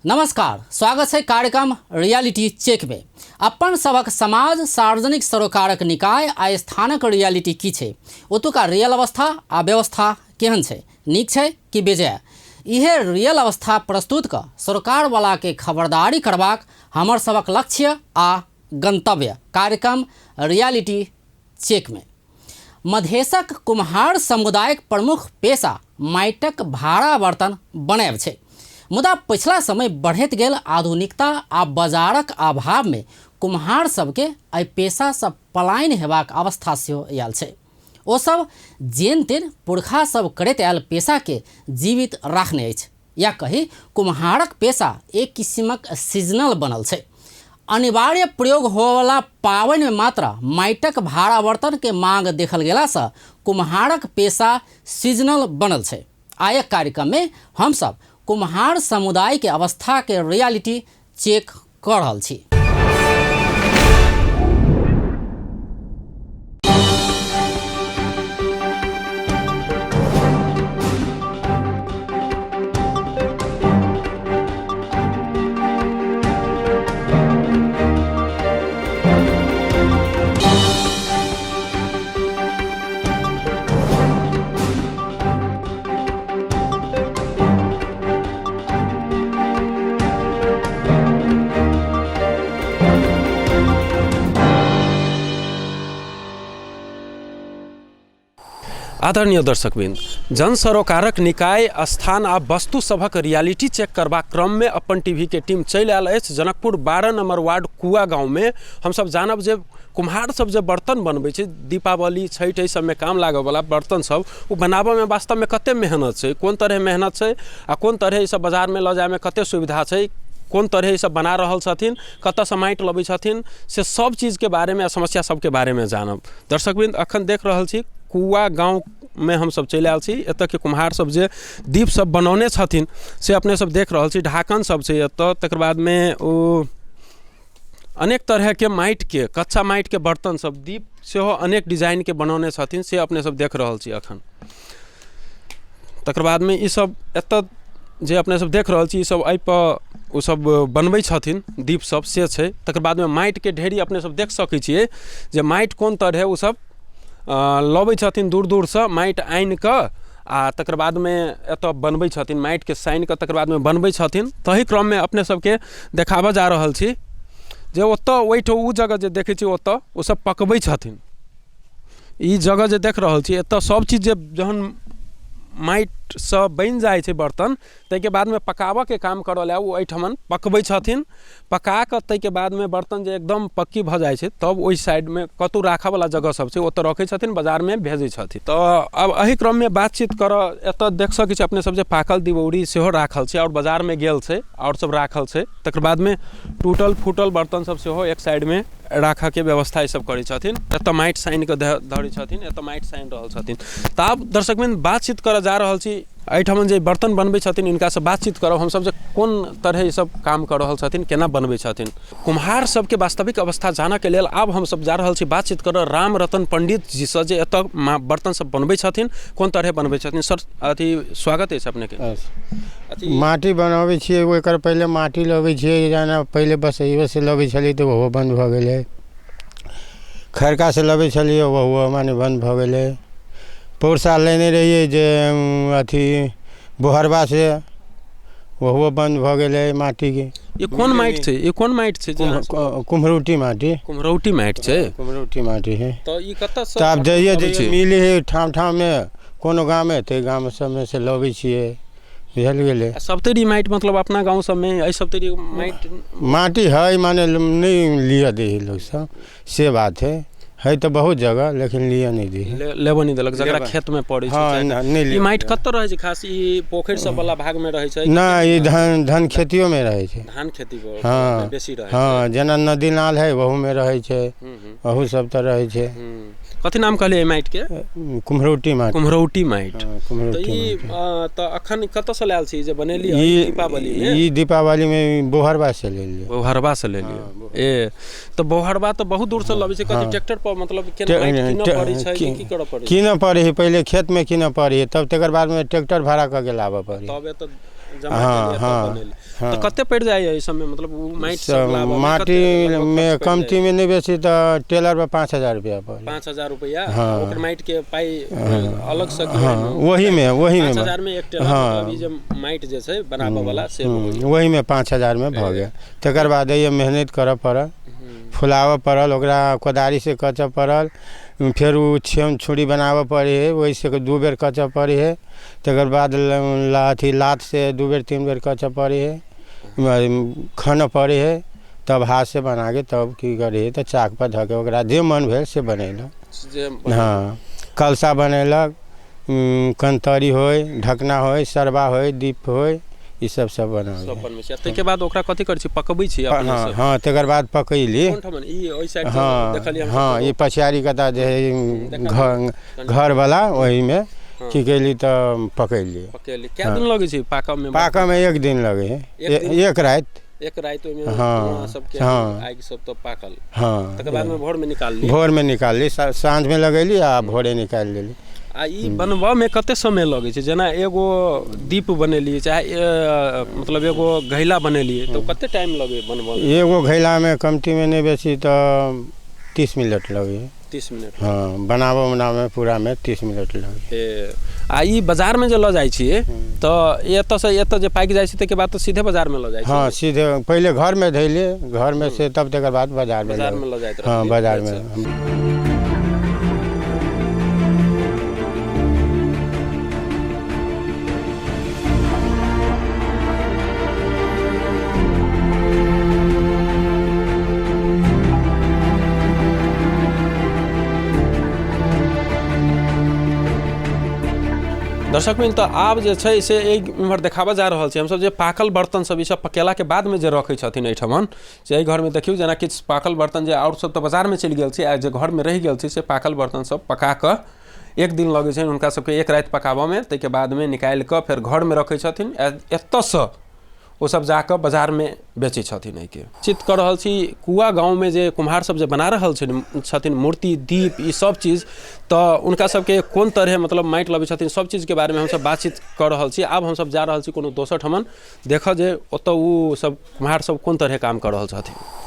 नमस्कार, स्वागत है कार्यक्रम रियलिटी चेक में। अपन सबक समाज, सार्वजनिक सरोकारक निकाय आ स्थानक रियलिटी की छै, ओतुका रियल अवस्था आ व्यवस्था केहन छै, नीक छै कि बेजाय, इहे रियल अवस्था प्रस्तुत क सरोकार वाला के खबरदारी करबाक हमर सबक लक्ष्य आ गंतव्य कार्यक्रम रियलिटी चेक में। मधेशक कुम्हार समुदायक प्रमुख पेशा माटिक भाड़ा बर्तन बनायब छै, मुदा पछिला समय बढ़ैत गेल आधुनिकता आ बाजारक अभाव में कुम्हार सबके एहि पेशासँ पलायन हेबाक अवस्था सेहो आयल छै। ओ सब जेन तेन पुरखा सब करैत आयल पेशाके जीवित राखने अछि, या कही कुम्हारक पेशा एक किसिमक सीजनल बनल छै। अनिवार्य प्रयोग होवला पावनि में मात्र माटिक भाड़ा बर्तन के मांग देखल गेलासँ कुम्हारक पेशा सीजनल बनल छै। आयक कार्यक्रम में हमसब कुम्हार समुदाय के अवस्था के रियलिटी चेक कऽ रहल छी। आदरणीय दर्शकवृंद, जन सरोकारक निकाय, स्थान आ वस्तु सभक रियलिटी चेक करबाक क्रममे अपन टीवी के टीम चलि आयल अछि जनकपुर 12 नंबर वार्ड कुआ गाँवमे। हमसब जानब जे कुम्हार सब जे बर्तन बनबै छै, दीपावली छठि एहि सबमे काम लागऽवला बर्तन सब, ओ बनाबऽमे वास्तवमे कते मेहनत छै, कोन तरहे मेहनत छै आ कोन तरहे ई सब बाजारमे लऽ जायमे कते सुविधा छै, कोन तरहे ई सब बना रहल छथिन, कतऽसँ माटि लबै छथिन, से सब चीजके बारेमे आ समस्या सबके बारेमे जानब। दर्शकवृंद, अखन देख रहल छी कुआ गाँवमे हमसब चलि आयल छी। एतऽके कुम्हार सब जे दीप सब बनौने छथिन से अपने सब देख रहल छी। ढाकन सब छै एतऽ, तकर बादमे ओ अनेक तरहके माटिके, कच्चा माटिके बर्तन सब, दीप सेहो अनेक डिजाइनके बनौने छथिन, से अपने सब देख रहल छी अखन। तकर बादमे ई सब एतऽ जे अपने सब देख रहल छी, ई सब एहिपर ओ सब बनबै छथिन दीप सब, से छै। तकर बादमे माटिके ढेरी अपने सब देख सकै छियै जे माटि कोन तरहे ओ सब लबै छथिन, दूर दूरसँ माटि आनिकऽ आ तकर बादमे एतऽ बनबै छथिन, माटिके सानिकऽ तकर बादमे बनबै छथिन। तही क्रममे अपने सबके देखाबऽ जा रहल छी जे ओतऽ ओहिठाम ओ जगह जे देखै छी ओतऽ ओ सब पकबै छथिन। ई जगह जे देख रहल छी एतऽ सब चीज जे जहन माटिसँ बनि जाइ छै बर्तन, ताहिके बादमे पकाबऽके काम करऽ लए ओ एहिठमन पकबै छथिन। पका कऽ ताहिके बादमे बर्तन जे एकदम पक्की भऽ जाइ छै तब ओहि साइडमे कतहु राखऽवला जगह सब छै ओतऽ रखै छथिन, बाजारमे भेजै छथिन। तऽ आब एहि क्रममे बातचीत करऽ एतऽ देख सकै छी अपने सब जे पाकल दिवौरी सेहो राखल छै आओर बाजारमे गेल छै आओर सब राखल छै। तकर बादमे टूटल फूटल बर्तन सब सेहो एक साइडमे राखऽके व्यवस्था ई सब करै छथिन। एतऽ माटि सानि कऽ धरै छथिन, एतऽ माटि सानि रहल छथिन। तऽ आब दर्शकवृन्द बातचीत करऽ जा रहल छी एहिठाम जे बर्तन बनबै छथिन हिनकासँ बातचीत करब हमसब जे कोन तरहे ई सब काम कऽ रहल छथिन, केना बनबै छथिन। कुम्हार सबके वास्तविक अवस्था जानऽके लेल आब हमसब जा रहल छी बातचीत करऽ राम रतन पंडित जीसँ जे एतऽ बर्तन सब बनबै छथिन, कोन तरहे बनबै छथिन। सर अथी स्वागत अछि अपनेके। अथी माटि बनबै छियै, ओकर पहिले माटि लबै छियै, जेना पहिले बसैयोसँ लबै छलियै तऽ ओहो बन्द भऽ गेलै, खरकासँ लबै छलियै ओहो माने बन्द भऽ गेलै। पौर साल लेने रहियै जे अथी बोहरबासँ, ओहो बन्द भऽ गेलै माटिके। ई कोन माटि छै? ई कोन माटि छै? कुम्हरौटी माटि। कुम्हरौटी माटि छै? कुम्हरौटी माटि है। तऽ ई कतऽसँ तऽ आब जइए जइए मिलै है ठाम ठाममे, कोनो गाममे तऽ गाम सबमे से लबै छियै, बुझल गेलै। सभतरि माटि मतलब अपना गाँव सबमे एहि सभतरि माटि माटि है, माने नहि लिअ दै है लोक सब, से बात है। है तऽ बहुत जगह लेकिन लिअ नहि दै है, लेबऽ नहि देलक जकरा खेतमे पड़ै छै। हँ, नहि। ई माटि कतऽ रहै छै खास? ई पोखरि सब वाला भागमे रहै छै? नहि, ई धान धान खेतियोमे रहै छै। धान खेती? हँ बेसी रहै। हँ, जेना नदी नाल है ओहूमे रहै छै, ओहू सब तऽ रहै छै। कथी नाम कहलियै एहि माटिके? कुम्हरौटी माटि। कुम्हरौटी माटि। कुम्हरौटी। ई तऽ अखन कतऽसँ लायल छी जे बनेलियै दीपावलीमे? ई दीपावलीमे बोहरबा से लेलियै। बोहरबा से लेलियै? ए तऽ बोहरबा तऽ बहुत दूरसँ लबै छै। कथी ट्रैक्टर पर मतलब केना माटि कीनऽ पड़ै छै कि की करऽ पड़ै छै? कीनऽ पड़ै है, पहिले खेतमे कीनऽ पड़ै है, तब तकर बादमे ट्रैक्टर भाड़ा कऽ के लाबऽ पड़ै। तब एतऽ जमा हँ, केलियै, तब हँ, बनेलियै। हँ। तऽ कते पड़ि जाइए एहि सबमे, मतलब ओ माटि सब सब लाबऽमे माटी कते लगभग मे खर्च पड़ि कमती जाइए? मे नहि बेसी तऽ टेलर पर 5000 रुपया पड़ल। 5000 रुपया? हँ। ओकर माटि के पाइ अलग से कि? हँ, ओहीमे ओहीमे 5000 मे एक टेलर? हँ। मतलब ई जे माटि जे छै बनाबऽ वाला से हो गेल। ओहीमे 5000 मे भऽ गेल। तकर बाद एहिमे मेहनत करऽ पड़ल, फुलाबऽ पड़ल, ओकरा कोदारीसँ कचऽ पड़ल, फेर ओ छेम छुरी बनाबऽ पड़ै हइ, ओहिसँ 2 बेर कचऽ पड़ै हइ। तकर बाद अथी लातसँ 2 बेर 3 बेर कचऽ पड़ै हइ, खनऽ पड़ै हइ, तब हाथसँ बनाके तब की करै हइ तऽ चाकपर धऽ कऽ ओकरा जे मन भेल से बनेलक। जे हँ, कलशा बनेलक, कन्तरी होइ, ढकना होइ, सरबा होइ, दीप होइ, ई सब सब बनाबै। सब बनबै छी आ ताहिके बाद ओकरा कथी करै छी, पकबै छी अपने हँ। से? हँ, तकर बाद पकैली। कोन ठाम ई ओहि साइड? हँ। देखलियै हम। हँ, ई पछियारी कता जे हइ देखा। घर घरवला ओहिमे की केली तऽ पकैली। पकेली। कए दिन लगै छै पाकऽ मे? पाकऽमे एक दिन लगै हइ। एक दिन? एक राति। एक राति ओहिमे? हँ। धुआँ सबके? हँ। आगि सब तऽ पाकल। हँ। तकर बादमे भोरमे निकालली? भोरमे निकालली, साँझमे लगैली आ भोरे निकालि लेली। आ ई बनबऽमे कते समय लगै छै? जेना एगो दीप बनेलियै चाहे मतलब एगो घैला बनेलियै तऽ कते टाइम लगै बनबऽमे? एगो घैलामे कमतीमे नहि बेसी तऽ 30 मिनट लगै हइ। 30 मिनट? हँ, बनाबऽ उनाबऽमे पूरामे 30 मिनट लगै। आ ई बाजारमे जे लऽ जाइ छियै तऽ एतऽसँ एतऽ जे पाकि जाइ छै ताहिके बाद तऽ सीधे बाजारमे लऽ जाइ हँ छै? सीधे पहिले घरमे धैली, घरमे से तब तकर बाद बाजारमे। बाजारमे लऽ जाइत हँ। रहलियै? बाजारमे। अच्छा। दर्शक मित्र, तऽ आब जे छै से एहि इम्हर देखाबऽ जा रहल छी हमसब जे पाकल बर्तन सब, ई सब पकेलाके बादमे जे रखै छथिन एहिठमन से एहि घरमे देखियौ, जेना किछु पाकल बर्तन जे आओर सब तऽ बाजारमे चलि गेल छै आ जे घरमे रहि गेल छै से पाकल बर्तन सब पका कऽ एक दिन लगै छनि हुनका सबके, एक राति पकाबऽमे। ताहिके बादमे निकालि कऽ फेर घरमे रखै छथिन आ एतऽसँ ओसब जाकऽ बाजारमे बेचै छथिन। एहिके चित कऽ रहल छी कुआ गाँवमे जे कुम्हार सब जे बना रहल छथिन मूर्ति, दीप, ई सब चीज, तऽ हुनका सबके कोन तरहे मतलब माटि लबै छथिन, सब चीजके बारेमे हमसब बातचीत कऽ रहल छी। आब हमसब जा रहल छी कोनो दोसर ठमन देखऽ जे ओतऽ ओ सब कुम्हार सब कोन तरहे काम कऽ रहल छथिन।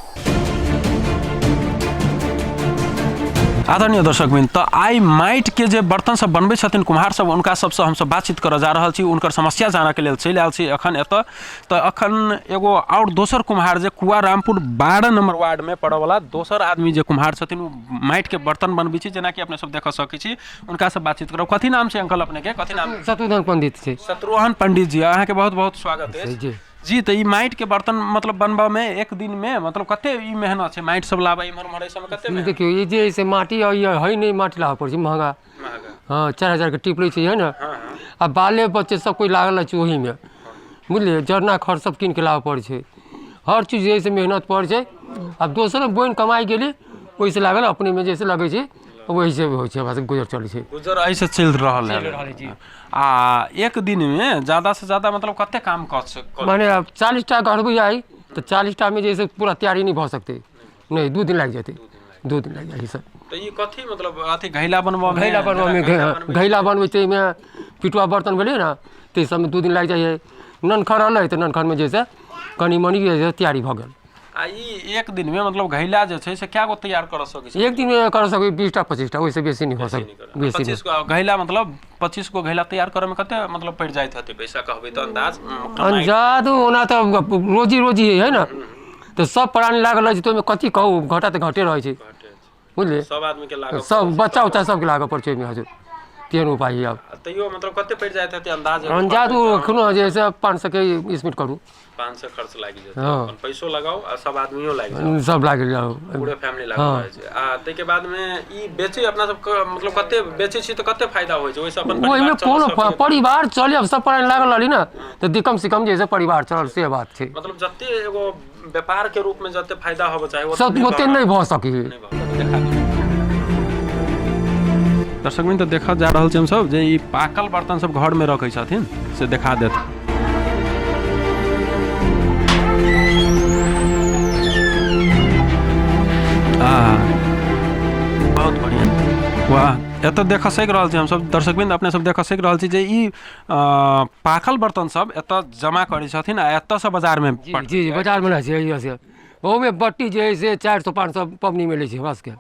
आदरणीय दर्शक वृंद, तऽ आइ माटिके जे बर्तन सब बनबै छथिन कुम्हार सब, हुनका सबसँ हमसब बातचीत करऽ जा रहल छी। हुनकर समस्या जानऽके लेल चलि आयल छी एखन एतऽ। तऽ एखन एगो आओर दोसर कुम्हार जे कुआ रामपुर 12 नंबर वार्डमे पड़ऽवला दोसर आदमी जे कुम्हार छथिन, ओ माटिके बर्तन बनबै छी, जेनाकि अपने सब देखऽ सकै छी। हुनकासँ बातचीत करब। कथी नाम छै अंकल अपनेके? कथी नाम? शत्रुघ्न पंडित छै। शत्रुघ्न पंडित जी, अहाँके बहुत बहुत स्वागत अछि। जी। जी, तऽ ई माटिके बर्तन मतलब बनबऽमे एक दिनमे मतलब कते ई मेहनत छै? माटि सब लाबऽ इम्हर उम्हर एहि सबमे कते मेहनत? देखियौ, ई जे है से माटी है नहि, माटी लाबऽ पड़ै छै महगा। महगा। हँ, 4000के टिप लै छै, है ने? आ बाले बच्चे सब कोइ लागल रहै छै ओहीमे, बुझलियै? जरना खर सब कीन के लाबऽ पड़ै छै। हर चीज जे है से मेहनत पड़ै छै। आब दोसर बोनि कमाइ गेली, ओहिसँ लागल अपनेमे जैसे लगै छै ओहिसँ होइ छै, बस गुजर चलै छै। गुजर एहिसँ चलि रहल है। चलि रहल है जी। आ एक दिनमे ज्यादा से ज्यादा मतलब कते काम कऽ माने आब 40टा घरबै आइ तऽ 40टामे जे है से पूरा तैयारी नहि भऽ सकतै, नहि, 2 दिन लागि जेतै, 2 दिन लागि जाइ छै। तऽ ई कथी मतलब अथी घैला बनबऽमे? घैला बनबऽमे। घैला बनबै। घैला बनबै ताहिमे पिटुआ बर्तन भेलै ने, ताहि सबमे 2 दिन लागि जाइ है। ननखर रहलै तऽ ननखरमे जे है से कनि मनि जे है से तैयारी भऽ गेल। आ ई एक दिनमे मतलब घैला जे छै से कए गो तैयार करऽ सकै छी? एक दिनमे कर सकै 20टा 25टा, ओहिसँ बेसी नहि भऽ सकै, बेसी नहि। 25 गो घैला, मतलब 25 गो घैला तैयार करऽमे कते मतलब पड़ि जाइत हेतै पैसा, कहबै तऽ अन्दाज? अंदाज ओना तऽ रोजी रोजी है ने, तऽ सब प्राणी लागल रहै छै, तऽ ओहिमे कथी कहू, घाटा तऽ घाटे रहै छै, बुझलियै? सब आदमी के लागल। सब बच्चा उच्चा सबके लागऽ पड़ै छै ओहिमे हजुर, तेहन उपाय है आब। तैयो मतलब कते पड़ि जाइत हेतै अन्दाज? अंदाज ओ एखनो जे है से 500 के स्पीड करू। 500 खर्च लागि जेतै? हँ। अपन पैसो लगाउ आ सब आदमियो लागि जाउ। सब लागि जाउ। पूरे फैमिली लागल हँ। रहै छै। आ ताहिके बादमे ई बेचै अपना सब मतलब कते बेचै छी तऽ कते फायदा होइ छै ओहिसँ अपन? ओहिमे परिवार चलऽ कोनो सकैए? परिवार चले, अब सब प्राणी लागल रहली ने तऽ कम से कम जे है से परिवार चलल, से बात छै। मतलब जते एगो व्यापार के रूप में जते फायदा होबे चाही सब ओते नहि भऽ सकै। नहि भऽ सकै। देखा दियौ। दर्शक मित्र, तऽ देखल जा रहल छै हमसब जे ई पाकल बर्तन सब घर में रखै छथिन से देखा देत। आ बहुत बढ़िया, वाह। एतऽ देख सकि रहल छी हमसब दर्शकवृन्द, अपने सब देख सकि रहल छी जे ई पाकल बर्तन सब एतऽ जमा करै छथिन आ एतऽसँ बाजारमे। जी जी जी, बाजारमे रहै छै एहिसँ। ओहूमे बट्टी जे हइ से 400 500 पबनीमे लै छै हमरा सबके।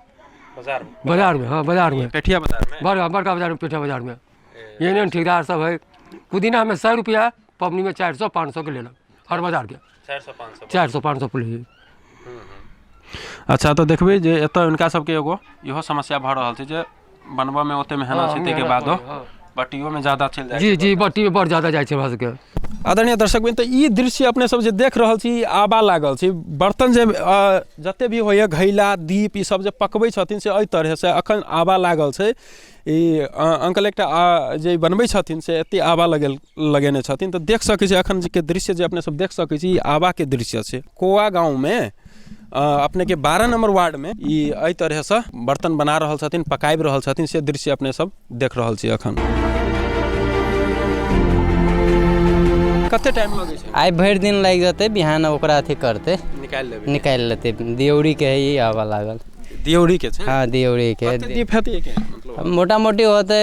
बाजारमे? बाजारमे, हँ, बाजारमे। पेठिया बाजारमे? बड़का बड़का बाजारमे, पेठिया बाजारमे। एहन एहन ठेकेदार सब हइ। पुदीनामे 100 रुपैआ, पबनीमे 400 500के लेलक हर बाजारके। 400 500? 400 500 पुलै। अच्छा, तऽ देखबै जे एतऽ हुनका सबके एगो इहो समस्या भऽ रहल छै जे बनबऽमे ओते मेहनत छै, ताहिके मेहनत बादो हँ। बट्टियोमे ज्यादा चलि जाइ। जी जी, बट्टीमे बड़ ज्यादा जाइ छै हमरा सबके। आदरणीय दर्शकवृन्द, तऽ ई दृश्य अपने सब जे देख रहल छी, आबा लागल छी बर्तन जे जते भी होइए, घैला, दीप, ई सब जे पकबै छथिन से एहि तरहसँ अखन आबा लागल छै। ई अंकल एकटा जे बनबै छथिन से एते आबा लगेल लगेने छथिन। तऽ देख सकै छी, अखन के दृश्य जे अपने सब देख सकै छी, ई आबाके दृश्य छै। कोआ गाँवमे अपनेके 12 नंबर वार्डमे ई एहि तरहसँ बर्तन बना रहल छथिन, पकाबि रहल छथिन, से दृश्य अपने सब देख रहल छी। अखन कते टाइम लगै छै? आइ भरि दिन लागि जेतै, बिहान ओकरा अथी करतै। निकालि लेबै। निकालि लेतै। दियौरी के है ई आबऽ लागल। दियौरी के छै? हँ, दियौरी के। कते दीप हेतै एके मतलब? मोटा मोटी होतै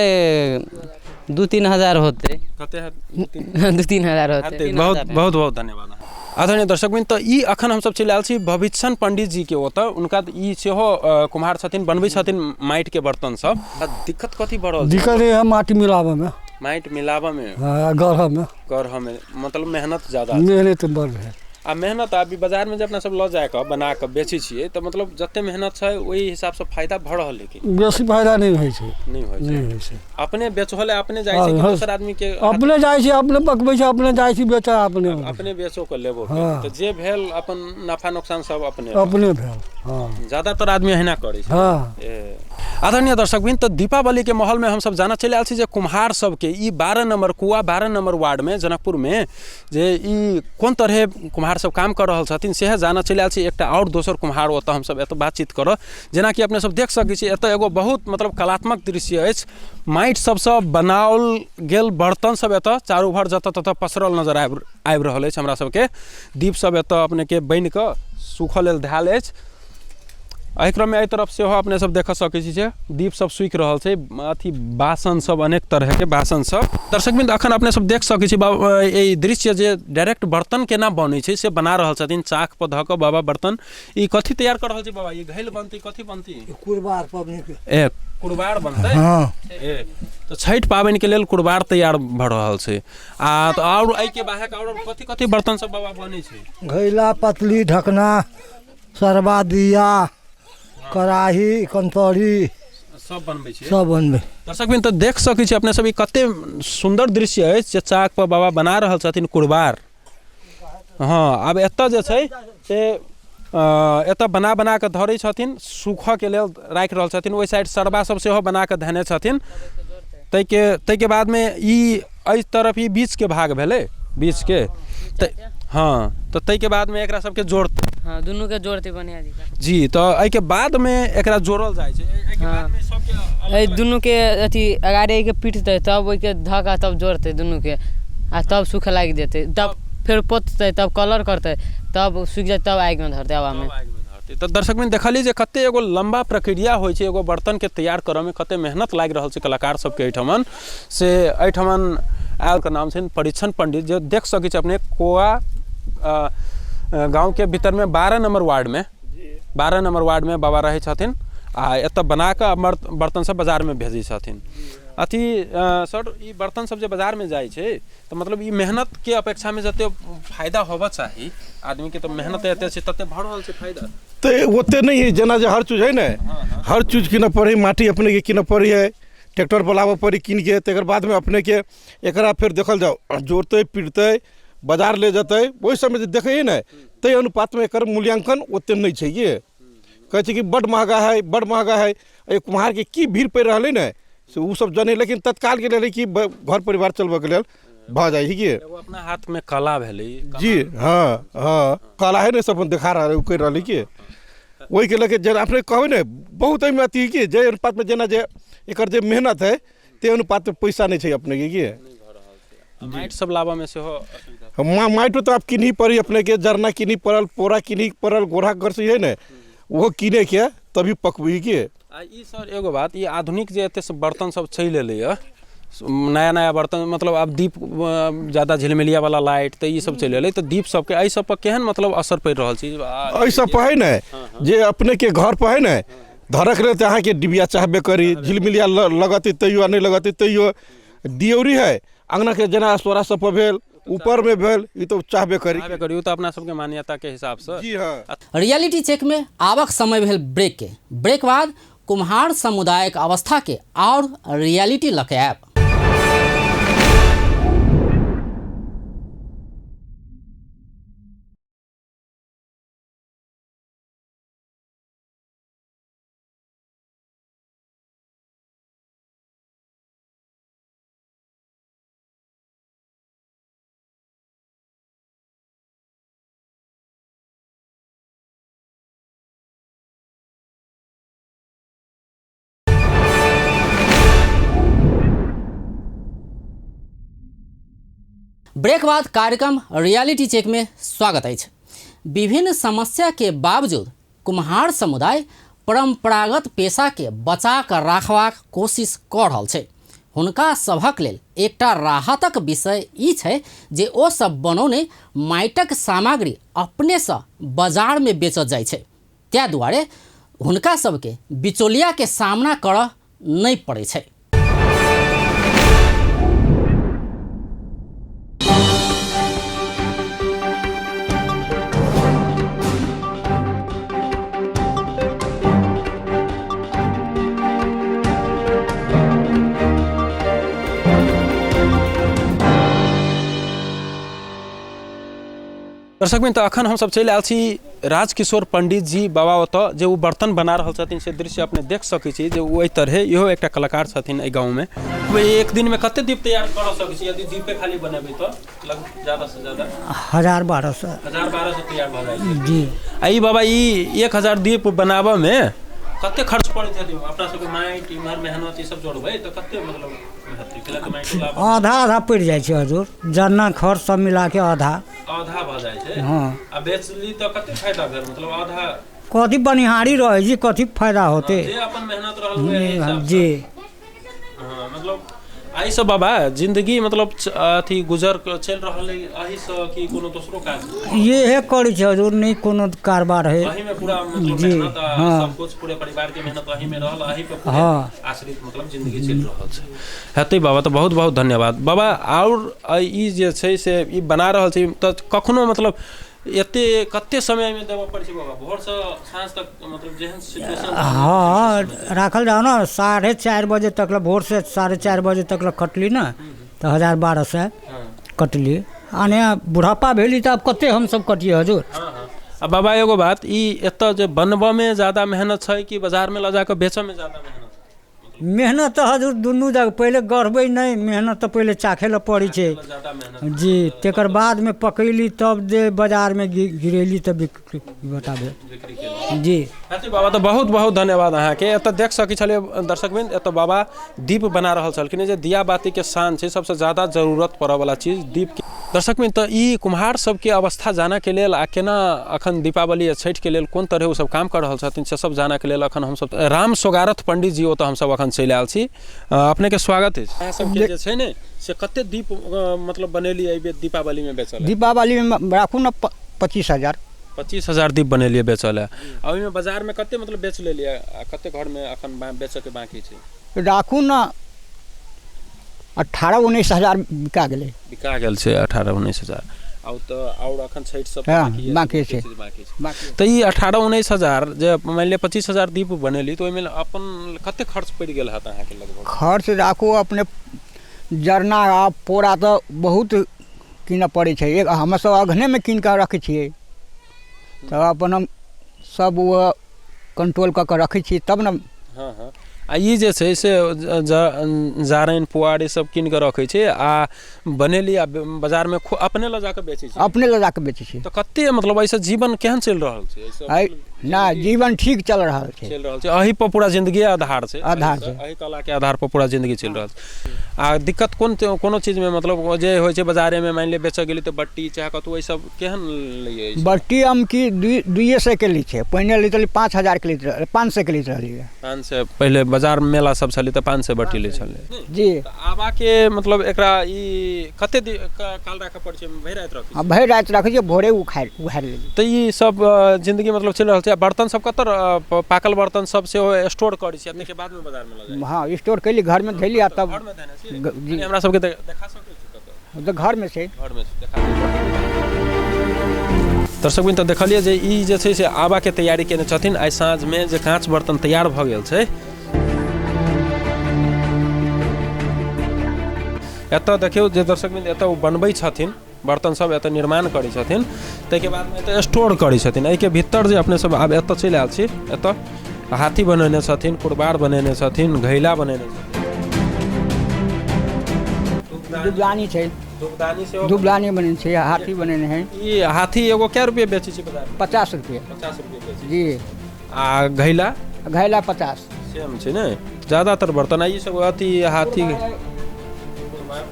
2-3 हजार होतै। कते हेतै? 2-3 हजार होतै। हेतै। बहुत बहुत बहुत धन्यवाद। आदरणीय दर्शकवृन्द, तऽ ई अखन हमसब चलि आयल छी भविष्यन पंडित जी के ओतऽ। हुनका तऽ ई सेहो कुम्हार छथिन, बनबै छथिन माटिके बर्तन सब। आ दिक्कत कथी भऽ रहल छै? दिक्कत है माटी मिलाबऽमे। माटि मिलाबऽमे? हँ, गढ़ऽमे। गढ़ऽमे, मतलब मेहनत ज्यादा छै। मेहनत बड़ है। आ मेहनत अभी बाजारमे जे अपना सब लऽ जाकऽ बना कऽ बेचै छियै, तऽ मतलब जते मेहनत छै ओहि हिसाबसँ फायदा भऽ रहल है कि? बेसी फायदा नहि होइ छै। नहि होइ छै? नहि होइ छै। अपने बेचहो लए अपने जाइ छै कि हँ। दोसर आदमी के? अपने जाइ छी, अपने पकबै छै, अपने जाइ छी बेचऽ, अपने। अपने बेचो के लेबो के। हँ। तऽ जे भेल अपन नफा नुकसान सब अपने। अपने भेल, हँ। ज्यादातर आदमी एहिना करै छै। हँ। ए, आदरणीय दर्शकवृन्द, तऽ दीपावलीके माहौलमे हमसब जानऽ चलि आयल छी जे कुम्हार सबके ई 12 नम्बर कुआ, 12 नम्बर वार्डमे, जनकपुरमे जे ई कोन तरहे कुम्हार सब काम कऽ रहल छथिन, सएह जानऽ चलि आयल छी। एकटा आओर दोसर कुम्हार ओतऽ हमसब एतऽ बातचीत करऽ। जेनाकि अपने सब देख सकै छी, एतऽ एगो बहुत मतलब कलात्मक दृश्य अछि। माटि सबसँ बनाओल गेल बर्तन सब एतऽ चारू भर जतऽ ततऽ पसरल नजर आबि आबि रहल अछि हमरा सबके। दीप सब एतऽ अपनेके बनि कऽ सूखऽ लेल धयल अछि। एहि क्रममे एहि तरफ सेहो अपने सब देख सकै छी जे दीप सब सूखि रहल छै, अथी बासन सब, अनेक तरहके बासन सब। दर्शकवृन्द, अखन अपने सब देख सकै छी बाबा, एहि दृश्य जे डायरेक्ट बर्तन केना बनै छै से बना रहल छथिन चाक पर धऽ कऽ बाबा बर्तन। ई कथी तैयार कऽ रहल छी बाबा? ई घैल बनतै, कथी बनतै? कुरबार पबनीके। ए, कुरबार बनतै? हँ। ए, तऽ छठि पाबनिके लेल कुरबार तैयार भऽ रहल छै। आ तऽ आओर एहिके बाहेक आओर कथी कथी बर्तन सब बाबा बनै छै? घैला, पतली, ढकना, सरबा, दिया, कड़ाही, कंतौरी। सब बनबै छै? सब बनबै। दर्शकवृन्द, तऽ देख सकै छी अपने सब, ई कते सुन्दर दृश्य अछि जे चाक पर बाबा बना रहल छथिन कुरबार। हँ, आब एतऽ जे छै से एतऽ बना बना कऽ धरै छथिन, सूखऽके लेल राखि रहल छथिन। ओहि साइड सरबा सब सेहो बना कऽ धेने छथिन। ताहिके ताहिके बादमे ई एहि तरफ ई बीचके भाग भेलै, बीचके तऽ हँ, तऽ ताहिके बादमे एकरा सबके जोड़तै। हँ, दुनूके जोड़तै बढ़िआँ जकाँ। जी, तऽ एहिके बादमे एकरा जोड़ल जाइ छै, एहिके बादमे सबके अलग। एहि दुनूके अथी अगाड़ीके पीटतै, तब ओहिके धऽ कऽ तब जोड़तै दुनूके आ तब सूखे लागि जेतै, तब फेर पोततै, तब कलर करतै, तब सूखि जेतै, तब आगिमे धरतै हवामे। तब आगिमे धरतै। तऽ दर्शकवृन्द, देखलियै जे कते एगो लम्बा प्रक्रिया होइ छै एगो बर्तनके तैयार करऽमे, कते मेहनत लागि रहल छै कलाकार सबके एहिठमन। से एहिठमन आयल के नाम छनि परीक्षण पंडित, जे देख सकै छी अपने कोआ गाँवके भीतरमे 12 नंबर वार्डमे, 12 नंबर वार्डमे बाबा रहै छथिन आ एतऽ बना कऽ बर्तन सब बाजारमे भेजै छथिन। अथी सर, ई बर्तन सब जे बाजारमे जाइ छै तऽ मतलब ई मेहनतके अपेक्षामे जते फायदा होबऽ चाही आदमीके, तऽ मेहनत एते छै, तते भऽ रहल छै फायदा? तऽ ओते नहि है। जेना जे हर चीज है ने, हर चीज कीनऽ पड़ै, माटी अपनेके कीनऽ पड़ै है, ट्रैक्टर बोलाबऽ पड़ै कीन के, तकर बादमे अपनेके एकरा फेर देखल जाउ, जोड़तै, पीटतै, बाजार ले जेतै। ओहि सबमे जे देखै है ने, ताहि अनुपातमे एकर मूल्यांकन ओते नहि छै। ये कहै छै कि बड्ड महगा है, बड्ड महगा है। एहि कुम्हारके की भीड़ पड़ि रहलै ने से ओ सब जनै, लेकिन तत्कालके लेल है कि घर परिवार चलबऽके लेल भऽ जाइ है कि। एगो अपना हाथमे कला भेलै ई कला। जी हँ हँ, कला है ने, सब अपन देखा रहल है, ओ करि रहल है कि ओहिके लऽ के जेना अपने कहबै ने, बहुत एहिमे अथी कि जे अनुपातमे जेना जे एकर जे मेहनत है, ताहि अनुपातमे पैसा नहि छै अपनेके कि। आ माटि सब लाबऽमे सेहो असुविधा? माटि तऽ आब किनही पड़ी अपनेके, जरना किनही पड़ल, पोरा किनही पड़ल, गोढ़ा घर से है ने, ओहो किनेके तभी पकबी के। आ ई सर एगो बात, ई आधुनिक जे एते सब बर्तन सब चलि एलैए, नया नया बर्तन, मतलब आब दीप ज्यादा झिलमिलिया वाला लाइट तऽ ई सब चलि एलै, तऽ दीप सबके एहि सब पर केहन मतलब असर पड़ि रहल छै? एहि सब पर है ने जे अपने के घर पर है ने धरक रहे तऽ अहाँके डिबिया चाहबे करी, झिलमिलिया लगतै तैयो आ नहि लगतै तैयो। दियौरी है अङ्गनाके जेना असोरा सब पर भेल, ऊपरमे भेल, ई तऽ चाहबे करी। चाहबे करी, ओ तऽ अपना सबके मान्यताके हिसाबसँ। जी हाँ। रियलिटी चेक में आवक समय भेल ब्रेक के, ब्रेक बाद कुम्हार समुदायक अवस्था के और रियलिटी लऽ के आयब। ब्रेक बाद कार्यक्रम रियलिटी चेक में स्वागत अछि। विभिन्न समस्या के बावजूद कुम्हार समुदाय परंपरागत पेशा के बचा कर राखबाक कोशिश कऽ रहल छै। हुनका सभक लेल एकटा राहतक विषय ई छै जे ओ सब बनौने माटिक सामग्री अपनेसँ बाजारमे बेचल जाइ छै, ताहि दुआरे हुनका सबके बिचौलिया के सामना करऽ नहि पड़ै छै। दर्शक मित्र, अखन हमसब चलि आयल छी राजकिशोर पंडित जी बाबा ओतऽ, जे ओ बर्तन बना रहल छथिन से दृश्य अपने देख सकै छी जे ओ एहि तरहे इहो एकटा कलाकार छथिन एहि गाँवमे। एक दिनमे कते दीप तैयार कऽ सकै छी यदि दीपे खाली बनेबै तऽ? लगभग ज्यादा से ज्यादा 1000-1200। 1000-1200 तैयार भऽ जाइ छै। जी। आ ई बाबा ई 1000 दीप बनाबऽमे कते खर्च पड़ैत हेतै? अपना सबके माटि इम्हर मेहनत ई सब जोड़बै तऽ कते मतलब हेतै? कैला तऽ माटि लाभ आधा आधा पड़ि जाइ छै हजुर, जरना खर्च सब मिलाके आधा आधा भऽ जाइ छै। हाँ। आ बेचली तऽ कते फायदा भेल? मतलब आधा कथी बनिहारी रहै छै, कथी फायदा होतै? जे अपन मेहनत रहल ओहे हिसाब से। जी। हाँ, मतलब एहि सब बाबा जिंदगी मतलब अथी गुजर चलि रहल है एहि से कि कोनो दोसरो काज? इहे करै छै हजुर, नहि कोनो कारोबार है। एही में पूरा मतलब जी, मेहनत आ हाँ। सब कुछ पूरे परिवार के मेहनत एही में रहल, एही पर पूरे हाँ। आश्रित मतलब जिंदगी चलि रहल छै। हेतै बाबा, तऽ बहुत बहुत धन्यवाद बाबा। आओर ई जे छै से ई बना रहल छै तऽ कखनो मतलब एते कते समय में देबऽ पड़ै छै बाबा? भोरसँ साँझ तक मतलब जेहन सिचुएशन? हाँ, राखल जाओ ना, 4:30 बजे तक ला, भोर से 4:30 बजे तक ला कटली ना तऽ 1000-1200 कटली। आने बुढ़ापा भेली तऽ आब कते हमसब कटिए हजुर। आ बाबा एगो बात, ई एतऽ जे बनबऽमे ज्यादा मेहनत छै कि बाजारमे लऽ जाकऽ बेचऽमे ज्यादा मेहनत? मेहनत तऽ हजुर दुनू जगह, पहिले गढ़बै नहि, मेहनत तऽ पहिले चाखे लए पड़ै छै जी, तकर बादमे पकैली तब जे बाजारमे गिरेली तब बिक्री बताबे जी। हेतै बाबा, तऽ बहुत बहुत धन्यवाद अहाँके। एतऽ देख सकै छलियै दर्शकवृन्द, एतऽ बाबा दीप बना रहल छलखिन, जे दिया बातीके शान छै, सबसँ ज्यादा जरूरत पड़ऽवला चीज दीप के। दर्शकवृन्द, तऽ ई कुम्हार सबके अवस्था जानऽके लेल आ केना अखन दीपावली आ छठिके लेल कोन तरहे ओ सब काम कऽ रहल छथिन से सब जानऽके लेल अखन हमसब राम सोगारथ पंडित जी ओतऽ हमसब अखन चलि आयल छी। अपनेके स्वागत अछि। अहाँ सबके जे छै ने से कते दीप मतलब बनेलियै एहि बेर दीपावलीमे बेचल? दीपावलीमे राखू ने 25,000। 25,000 दीप बनेलियै बेचल है। आ ओहिमे बाजारमे कते मतलब बेच लेलियै आ कते घरमे अखन बेचऽके बाकी छै? राखू ने 18-19 हजार बिका गेलै। बिका गेल छै 18-19 हजार। आओर तऽ आओर अखन छठि सब हाँ, बाकी बाकी छै। बाकी छै। तऽ ई 18-19 हजार जे मानि लिअ 25,000 दीप बनेली तऽ ओहिमे अपन कते खर्च पड़ि गेल हैत अहाँके लगभग? खर्च राखू अपने जरना आ पोरा तऽ बहुत कीनऽ पड़ै छै, एक हमसब अघनेमे कीन कऽ रखै छियै तऽ अपन हम सब ओ कंट्रोल कऽ कऽ रखै छियै तब ने। हाँ हाँ। आ ई जे छै से जारनि पुआर ई सब कीन कऽ रखै छै आ बनेली आ बाजारमे अपने लऽ जाकऽ बेचै छै? अपने लऽ जाकऽ बेचै छै। तऽ कते मतलब एहिसँ जीवन केहन चलि रहल छै? एहि ना, जीवन ठीक चल रहल छै। चलि रहल छै। एहि पर पूरा जिंदगी आधार छै। आधार छै। एहि कला के आधार पर पूरा जिंदगी चलि रहल छै। आ दिक्कत कोन कोनो चीजमे, मतलब जे होइ छै बाजारेमे, मानि लिअ बेचऽ गेली तऽ बट्टी चाहे कतहु, एहि सब केहन लैए? बट्टी हम की 200 के लै छै। पहिने लैत रहली 5000 के लैत रहली, 500 के लैत रहलियै। 500। पहिले बाजार मेला सब छलै तऽ 500 बट्टी लै छलै? जी। आबाके मतलब एकरा ई कते काल राखऽ पड़ै छै? भरि राति रखै? आ भरि राति रखै छियै, भोरे उखाड़ि उखाड़ि लेली। तऽ ई सब जिंदगी मतलब चलि रहल छै। आ बर्तन सब कतऽ पाकल बर्तन सब सेहो स्टोर करै छी, ताहिके बादमे बाजारमे लऽ जाइ? हँ, स्टोर कैली, घरमे धैली आ तब घरमे धयने छी? जी। कनि हमरा सबके देखा सकै छी कतऽ? तऽ घरमे छै। घरमे छै, देखा दियौ। दर्शक तऽ देखलियै जे ई जे छै से आबाके तैयारी केने छथिन। आइ साँझमे जे काँच बर्तन तैयार भऽ गेल छै। एतऽ देखियौ जे दर्शक बिंद, एतऽ ओ बनबै छथिन बर्तन सब, एतऽ निर्माण करै छथिन, ताहिके बादमे एतऽ स्टोर करै छथिन। एहिके भीतर जे अपने सब आब एतऽ चलि आयल छी, एतऽ हाथी बनेने छथिन, कुरबार बनेने छथिन, घैला बनेने छथिन। दुबलानी छै। धूपदानी सेहो? दुबलानी बनेने छै, हाथी बनेने है। ई हाथी एगो कै रुपये बेचै छी बाजारमे? 50 रुपये। 50 रुपये बेचै? जी। आ घैला? घैला 50। सेम छै ने ज्यादातर बर्तन? आ ई सब अथी हाथी?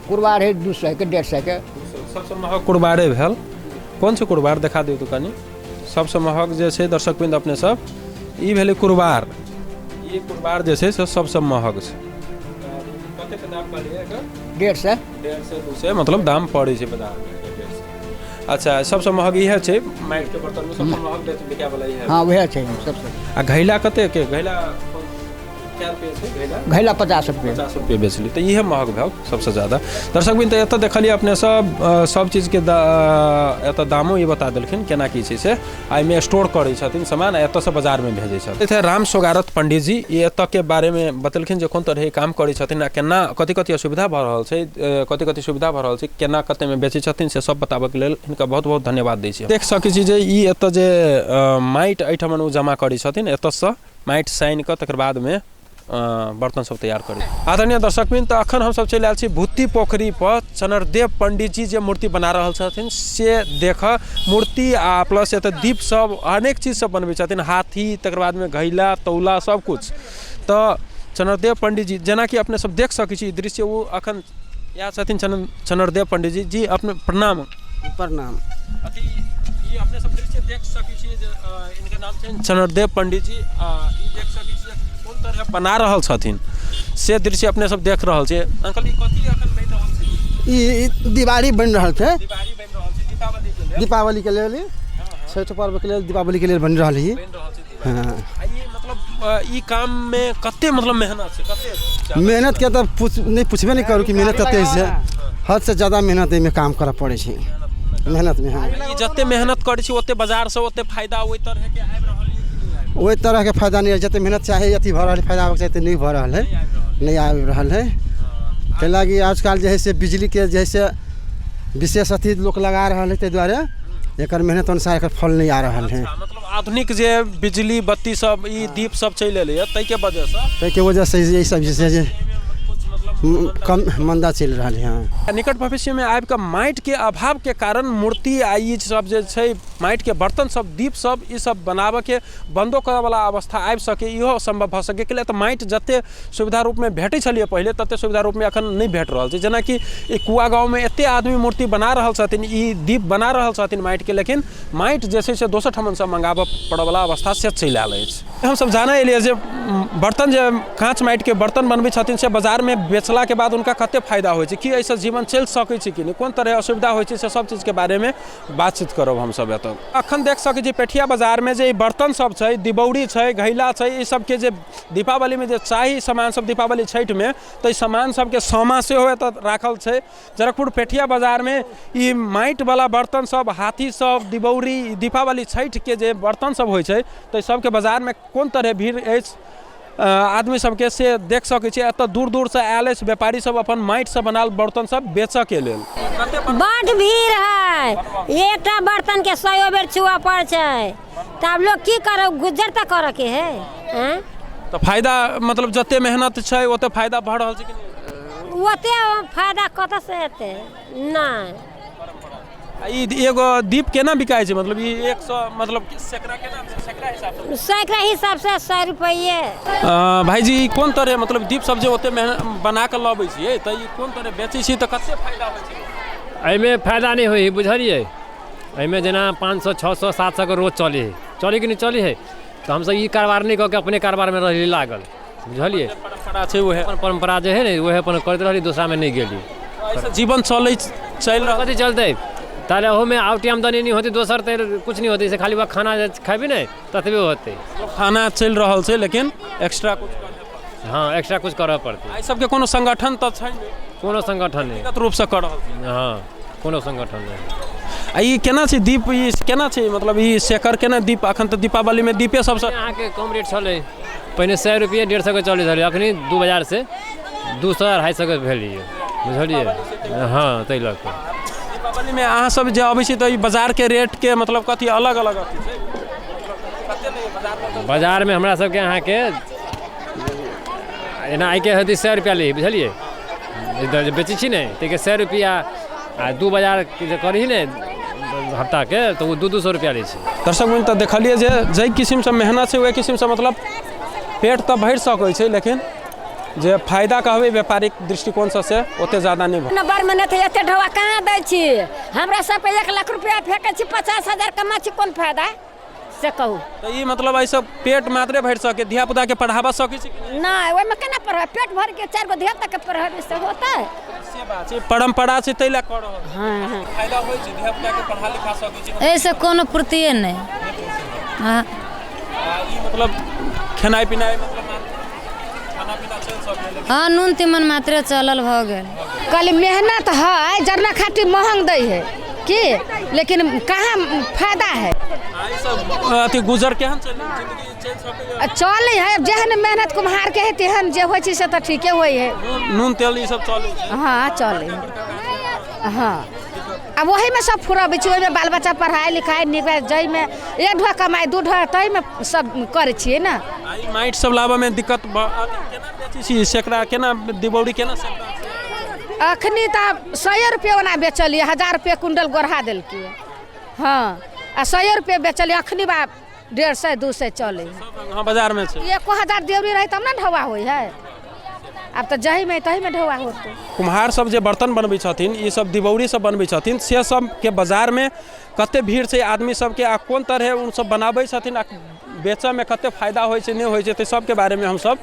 कुरबार है 200 के, 150 के। सबसँ महग कुरबारे भेल। कोन छै कुरबार? देखा दियौ तऽ कनि। सबसँ महग जे छै दर्शक बिंद अपने सब, ई भेलै कुरबार। ई कुरबार जे छै से सबसँ महग छै। कतेक दाम कहलियै एकर? 150। 150, 200 मतलब दाम पड़ै छै बाजारमे, 150। अच्छा, सबसँ महग इएह छै माटिके बर्तनमे, सबसँ महग बिकाय वाला इएह? हँ, उएह छै सबसँ। आ घैला कतेक के? घैला कै रुपये छै घैला? घैला 50 रुपये। 50 रुपये बेचली तऽ इएह महग भेल सबसँ ज्यादा। दर्शक बिन, तऽ एतऽ देखलियै अपने सब सब चीजके एतऽ दामो ई बता देलखिन केना की छै से। आ एहिमे स्टोर करै छथिन सामान आ एतऽसँ बाजारमे भेजै छथिन। एतऽ राम सोगारथ पंडीजी ई एतऽके बारेमे बतेलखिन जे कोन तरहे काम करै छथिन आ केना कथी कथी असुविधा भऽ रहल छै, कथी कथी सुविधा भऽ रहल छै, केना कतेमे बेचै छथिन, से सब बताबऽके लेल हिनका बहुत बहुत धन्यवाद दै छी। देख सकै छी जे ई एतऽ जे माटि एहिठमन ओ जमा करै छथिन, एतऽसँ माटि सानि कऽ तकर बादमे बर्तन सब तैयार करै। आदरणीय दर्शकवृन्द, तऽ अखन हमसब चलि आयल छी भूती पोखरी पर चनरदेव पंडीजी जे मूर्ति बना रहल छथिन से देख। मूर्ति आ प्लस एतऽ दीप सब, अनेक चीज सब बनबै छथिन, हाथी, तकर बादमे घैला, तौला, सब कुछ। तऽ चनरदेव पंडीजी, जेनाकि अपने सब देख सकै छी ई दृश्य, ओ अखन इएह छथिन चनरदेव पंडीजी। जी अपने प्रणाम। प्रणाम। अथी ई अपने सब दृश्य देख सकै छी जे इनकर नाम छनि चनरदेव पंडीजी। ई देख सकै छी कोन तरह बना रहल छथिन से दृश्य अपने सब देख रहल छियै। अंकल, ई कथी अखन बनि रहल छै? ई दिवाली बनि रहल छै। दिवाली बनि रहल छै दीपावली के लेल? दीपावली के लेल, छठि पर्व के लेल, दीपावली के लेल बनि रहल है। बनि रहल छै दिवाली। हाँ। आ ई मतलब ई काम में कते मतलब मेहनत छै, कते ज्यादा? मेहनत के तऽ पूछ नहि पूछबे नहि करू कि मेहनत कते छै। हद से ज्यादा मेहनत एहिमे काम करऽ पड़ै छै, मेहनतमे, हाँ। ई जते मेहनत करै छी ओते बाजार से ओते फायदा ओहि तरह के आबि रहल है कि नहि आबि? ओहि तरहके फायदा नहि है। जते मेहनत चाही, अथी भऽ रहल है, फायदा होबके चाही, तऽ नहि भऽ रहल है, नहि आबि रहल है। ताहि लागी आजकल जे है से बिजलीके जे है से विशेष अथी लोक लगा रहल है, ताहि दुआरे एकर मेहनत अनुसार एकर फल नहि आ रहल है। अच्छा, मतलब आधुनिक जे बिजली बत्ती सब, ई दीप सब चलि एलैए, ताहिके वजहसँ? ताहिके वजहसँ ई सब जे छै जे कम मन्दा चलि रहल है, हाँ। निकट भविष्यमे आबि कऽ माटिके अभावके कारण मूर्ति आ ई सब जे छै माटिके बर्तन सब, दीप सब, ई सब बनाबऽके बन्दो करऽवला अवस्था आबि सकै, इहो सम्भव भऽ सकै। किया तऽ माटि जते सुविधा रूपमे भेटै छलियै पहिले, तते सुविधा रूपमे एखन नहि भेट रहल छै। जेनाकि ई कुआ गाँवमे एते आदमी मूर्ति बना रहल छथिन, ई दीप बना रहल छथिन माटिके, लेकिन माटि जे छै से दोसर ठमनसँ मंगाबऽ पड़ऽवला अवस्था से चलि आयल अछि। हमसब जानै एलियै जे बर्तन जे काँच माटिके बर्तन बनबै छथिन से बाजारमे बेचलाके बाद हुनका कते फायदा होइ छै, की एहिसँ जीवन चलि सकै छै कि नहि, कोन तरह असुविधा होइ छै, से सब चीजके बारेमे बातचीत करब हमसब एतऽ। अखन देख सकै छी पेठिया बाजारमे जे ई बर्तन सब छै, दिबौरी छै, घैला छै, ई सबके जे दीपावलीमे जे चाही सामान सब दीपावली छठिमे, तऽ ई सामान सबके सामा सेहो एतऽ राखल छै। जनकपुर पेठिया बाजारमे ई माटिवला बर्तन सब, हाथी सब, दिबौरी, दीपावली छठिके जे बर्तन सब होइ छै, तऽ सबके बाजारमे कोन तरह भीड़ अछि आदमी सबके से देख सकै छियै। एतऽ दूर दूरसँ आयल अछि व्यापारी सब अपन माटिसँ बनायल बर्तन सब बेचऽके लेल। बड्ड भीड़ है, एकटा बर्तन के सौ बेर छुआ पड़ छै, तऽ आब लोग की करे? गुजर तऽ करऽ के है, आँय? तऽ फायदा मतलब जते मेहनत छै ओते फायदा भऽ रहल छै कि नहि? ओते फायदा कतऽ से हेतै? नहि। ई एगो दीप केना बिकाइ छै? मतलब ई 100 मतलब सैकड़ा केना, सैकड़ा हिसाबसँ? सैकड़ा हिसाबसँ 100 रुपैए। भाईजी ई कोन तरह मतलब दीप सब जे ओते मेहनत बना कऽ लबै छियै तऽ ई कोन तरह बेचै छियै तऽ कते फायदा होइ छै? एहिमे फायदा नहि होइ है, बुझलियै? एहिमे जेना 500 600 700 के रोज चलै है, चलै कि नहि चलै है? तऽ हमसब ई कारोबार नहि कऽ के अपने कारोबारमे रहली लागल, बुझलियै? परम्परा छै उएह, अपन परम्परा जे है ने उएह अपन करैत रहली, दोसरामे नहि गेली। एहिसँ जीवन चलै चलि रहल? कथी चलतै ताले, ओहोमे आउटी आमदनी नहि होतै, दोसर तऽ कुछ नहि होतै, से खाली वएह खाना जे खेबी ने ततबे होतै। खाना चलि रहल छै लेकिन एक्स्ट्रा कुछ? हँ, एक्स्ट्रा कुछ करऽ पड़तै। एहि सबके कोनो संगठन तऽ छै नहि? कोनो संगठन नहि, व्यक्तिगत रूपसँ कऽ रहल छै। हँ, कोनो संगठन नहि। आ ई केना छै दीप, ई केना छै मतलब ई सेकर केना दीप? अखन तऽ दीपावलीमे दीपे सबसँ अहाँके कम रेट छलै। पहिने 100 रुपैए 150 के चलै छलै, अखनी 2 बजारसँ 200 250 के भेलियै, बुझलियै? हँ, ताहि लऽ कऽ दीपावलीमे अहाँ सब जे अबै छी तऽ ई बाजारके रेटके मतलब कथी अलग अलग अथी छै? बाजारमे हमरा सबके अहाँके एना आइके हेतै 100 रुपैआ लै, बुझलियै? जे बेचै छी ने ताहिके 100 रुपैआ, आ 2 बाजार जे करही ने हफ्ताके तऽ ओ 200 रुपैआ लै छै। दर्शक बहिन, तऽ देखलियै जे जाहि किसिमसँ मेहनत छै ओहि किसिमसँ मतलब पेट तऽ भरि सकै छै, लेकिन जे फायदा कहबै व्यापारिक दृष्टिकोणसँ से ओते ज्यादा नहि भऽ ने। बड़ मेहनत है, एते ढौआ कहाँ दै छी? हमरा सबके 1 लाख रुपया फेकै छी, 50,000 कमा छी, कोन फायदा से कहू? तऽ ई मतलब एहिसँ पेट मात्रे भरि सकै, धियापुताके पढ़ाबऽ सकै छै? नहि, ओहिमे केना पढ़बै? पेट भरि के 4 गो धिया पुताके पढ़ेबै से होतै? से बात छै, परम्परा छै ताहि लए कऽ रहल। हँ, फायदा होइ छै, धियापुताके पढ़ा लिखा सकै छै? एहिसँ कोनो पूर्तिए नहि। हँ। ई मतलब खेनाइ पिनाइ, मतलब खाना पीना चलि सकै? हँ, नून तीमन मात्रे चलल भऽ गेल। कहली मेहनत है, जरना खाटी महंग दै है की, लेकिन कहाँ फायदा है? अथी गुजर केहन चलि, जिंदगी चलि सकैए? चलै है, जेहन मेहनत कुम्हार के है तेहन जे होइ छै से तऽ ठीके होइ है। नून तेल ई सब चलै छै? हँ, चलै है। हँ, आ ओहीमे सब फुरबै छी, ओहिमे बाल बच्चा पढ़ाइ लिखाइ नीक, जाहिमे 1 ढोआ कमाइ 2 ढोआ ताहिमे सब करै छियै ने। आ ई माटि सब लाबऽमे दिक्कत, केना बेचै छी सेकड़ा, केना दिबौरी केना सेकड़ा? अखनी तऽ 100 रुपये ओना बेचलियै, 1000 रुपये कुंडल गोढ़ा देलकै। हँ, आ 100 रुपये बेचलियै, अखनी बा 150 200 चलै। हँ, बाजारमे छै। 1000 देवरी रहै तब ने ढौआ होइ है, आब तऽ जहीमे तहीमे ढौआ होतै। कुम्हार सब जे बर्तन बनबै छथिन, ई सब दिबौरी सब बनबै छथिन, से सबके बाजारमे कते भीड़ छै आदमी सबके, आ कोन तरहे ओ सब बनाबै छथिन, आ बेचऽमे कते फायदा होइ छै नहि होइ छै, तऽ सबके बारेमे हमसब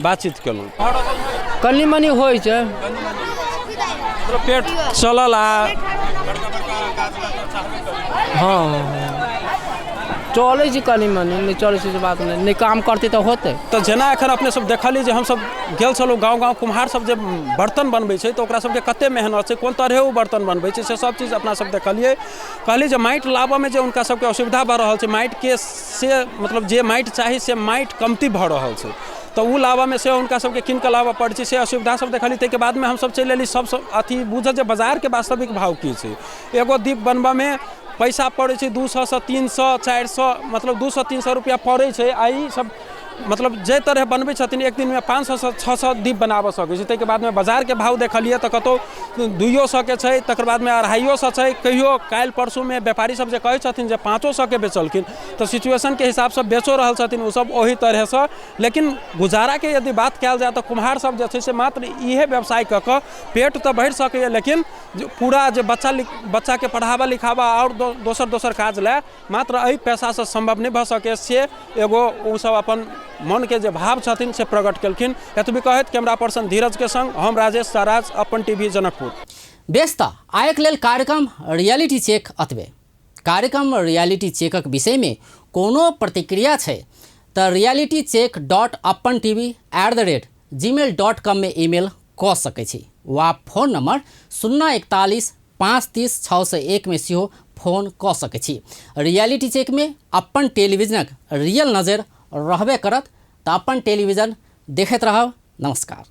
बातचीत केलहुँ। कनि मनि होइ छै। मतलब पेट चलल? आ हँ, चलै छै कनि मनि, नहि चलै छै से बात नहि, नहि काम करतै तऽ होतै? तऽ जेना एखन अपने सब देखलियै जे हमसब गेल छलहुँ गाँव गाँव, कुम्हार सब जे बर्तन बनबै छै तऽ ओकरा सबके कते मेहनत छै, कोन तरहे ओ बर्तन बनबै छै, से सब चीज अपना सब देखलियै। कहलियै जे माटि लाबऽमे जे हुनका सबके असुविधा भऽ रहल छै, माटिके से मतलब जे माटि चाही से माटि कमती भऽ रहल छै, तऽ ओ लाबऽमे से हुनका सबके कीन कऽ लाबऽ पड़ै छै, से असुविधा सब देखलियै। ताहिके बादमे हमसब चलि एली सब अथी बुझऽ जे बाजारके वास्तविक भाव की छै। एगो दीप बनबऽमे पैसा पड़ै छै 200 से 300 400, मतलब 200 300 रुपया पड़ै छै। आ ई सब मतलब जाहि तरह बनबै छथिन एक दिनमे 500 से 600 दीप बनाबऽ सकै छै। ताहिके बादमे बाजारके भाव देखलियै तऽ कतहु 200 के छै, तकर बादमे 250 छै, कहियो काल्हि परसूमे व्यापारी सब जे कहै छथिन जे 500 के बेचलखिन, तऽ सिचुएशनके हिसाबसँ बेचो रहल छथिन ओसब ओहि तरहसँ। लेकिन गुजाराके यदि बात कयल जाय तऽ कुम्हार सब जे छै से मात्र इहे व्यवसाय कऽ कऽ पेट तऽ भरि सकैए, लेकिन पूरा जे बच्चाके पढ़ाबा लिखाबा आओर दोसर दोसर काज लए मात्र एहि पैसासँ सम्भव नहि भऽ सकैए, से एगो ओसब अपन मनके जे भाव छथिन से प्रकट केलखिन। एतबी कहैत कैमरा पर्सन धीरज के संग हम राजेश साराज, अपन टीवी जनकपुर। बेस, तऽ आयक लेल कार्यक्रम रियलिटी चेक अतबे। कार्यक्रम रियलिटी चेकक विषयमे कोनो प्रतिक्रिया छै तऽ realitycheck.apantv@gmail.com में ईमेल कऽ सकै छी वा फोन नंबर 041 530 601 में सेहो फोन कऽ सकै छी। रियलिटी चेकमे अपन टेलीविजनक रियल नजर रहबे करत, तऽ अपन टेलीविजन देखैत रहब। नमस्कार।